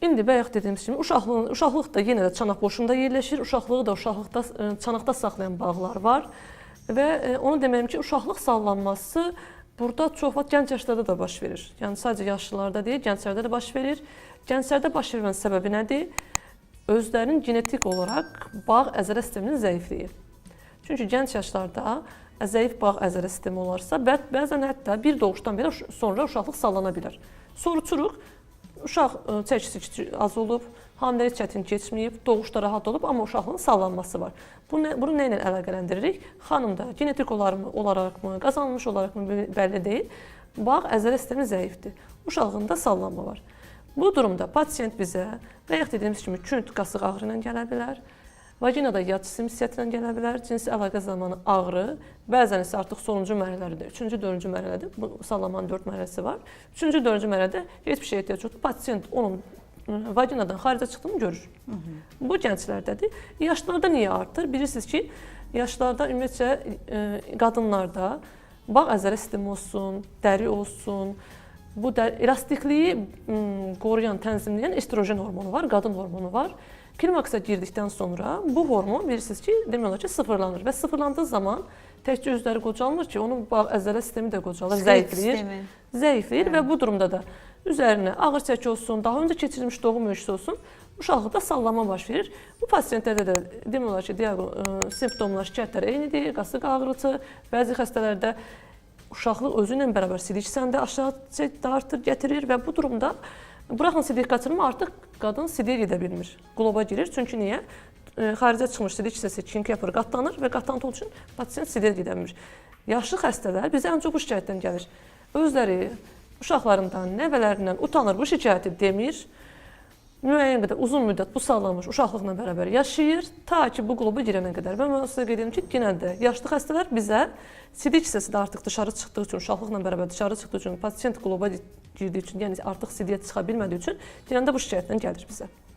İndi bayaq dediyimiz kimi uşaqlıq da yenə də çanaq boşluğunda yerləşir. Uşaqlığı da uşaqlıqda çanaqda saxlayan bağlar var. Və onu deməliyəm ki, uşaqlıq sallanması burada çox vaxt gənc yaşlarda da baş verir. Yəni sadəcə yaşlılarda deyil, gənclərdə də baş verir. Gənclərdə baş vermənin səbəbi nədir? Özlərinin genetik olaraq bağ əzələ sisteminin zəifliyi. Çünki gənc yaşlarda zəif bağ əzələ sistemi olarsa, bəzən hətta bir doğuşdan belə sonra uşaqlıq sallana bilər. Soruşuruq, uşaq çəkisi kiçik, az olub, hamiləlik çətin keçməyib, doğuşda rahat olub, amma uşaqlığın sallanması var. Bunu nə ilə əlaqələndiririk? Xanımda genetik olaraqmı, qazanılmış olaraqmı bəlli deyil. Bağ əzələ sistemi zəifdir. Uşaqlığında sallanma var. Bu durumda pasiyent bizə bayaq dediyimiz kimi künd qasıq ağrı ilə gələ bilər. Vaginada yad cisim hissiyyəti ilə gələ bilər, cinsi əlaqə zamanı ağrı, bəzən isə artıq sonuncu mərhələlərdə, 3-cü, 4-cü mərhələdə, bu sallamanın 4 mərhələsi var. 3-cü, 4-cü mərhələdə heç bir şeyə ehtiyac yoxdur. Pasiyent onun vaginadan xaricə çıxdığını görür. Bu gənclərdədir. Yaşlılarda niyə artır? Bilirsiniz ki, yaşlılarda ümumiyyətcə qadınlarda bağ əzələ sistemi olsun, dəri olsun, bu elastikliyi qoruyan, tənzimləyən estrogen hormonu var, qadın hormonu var. Klimaksa girdikdən sonra bu hormon bilirsiniz ki, demək olar ki, sıfırlanır və sıfırlandığı zaman təkcə özləri qocalmır ki, onun bağ əzələ sistemi də qocalır, zəifləyir. Zəifləyir və bu durumda da üzərinə ağır çəki olsun, daha öncə keçirilmiş doğum öyküsü olsun, uşaqlıqda sallama baş verir. Bu pasientlərdə də demək olar ki, simptomlar, şikayətlər eynidir, qasıq ağrısı, bəzi xəstələrdə uşaqlıq özü ilə bərabər sidik səndə aşağı dartır, gətirir və bu durumda buraxın sidik qaçırma, artıq qadın sidiyə gedə bilmir. Qloba girir. Çünki niyə? Xaricə çıxmış sidik hissəsi kinki yapır, qatlanır və qatlantı olduğu üçün pasiyent sidiyə gedə bilmir. Yaşlı xəstələr bizə ən çox bu şikayətdən gəlir. Özləri uşaqlarından, nəvələrindən utanır, bu şikayəti demir. Müəyyən qədər uzun müddət bu sallanmış uşaqlıqla bərabər yaşayır, ta ki bu qloba girənə qədər. Və mən sizə qeyd edim ki, genəldə yaşlı xəstələr bizə sidik hissəsi də artıq dışarı çıxdığı üçün, uşaqlıqla bərabər dışarı çıxdığı üçün, pasiyent qloba girdiyi üçün, yəni artıq sidiyə çıxa bilmədiyi üçün genəldə bu şikayətlə gəlir bizə.